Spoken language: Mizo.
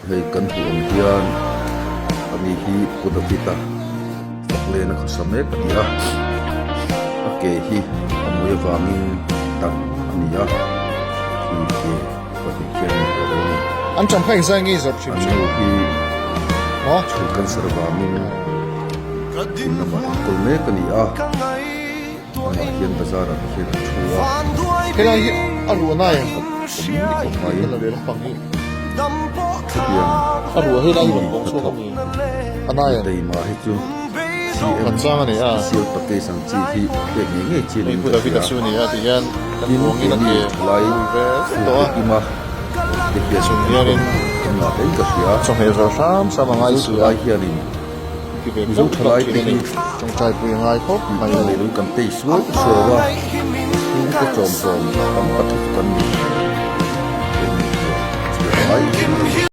Hei kan hmuh ang hian ani hi Pu David-a Faklen a khawsa mek a ni a, a ke hi a mui avangin dang a ni a, khi ke pahnih khian a lo ni. An ṭam kha engzai nge i zawrh ṭhin An ṭhin? nu hi Maw? chhul cancer vangin in lamah enkawl mek a ni a, amah hian bazar ah te hian a thu a. Helai hi a ruah na em? Awm ni khawp mai. Ka la ve lampang hi. Chutiang A ruah helai hi mi rawn pawng chhuak a hnathawk ni. A na em? taima hi chu CM Kan chang a ni a. Special Package ang chi hi pek ngei ngei chi Hei niin Pu ka David-a hria. chu a ni a ti hian kan Tin, ruangin a keini ke thalai ui ve fur tawh te a. kima te hian Chung enkawl hianin tur kan ngah hlein ka hria. Chawhmeh zawrh hram hram a ngai Mizo si a. thalai hianin Ti ve Mizo tlauh tlauh thalai thin te a ni. hi Tawngtaipui a ngai khawp mai tih a ni. nei lo kan tei sual sual a, chhungte chawmhlawm tam tak hi chu kan ni. Kan ni tih a ngai.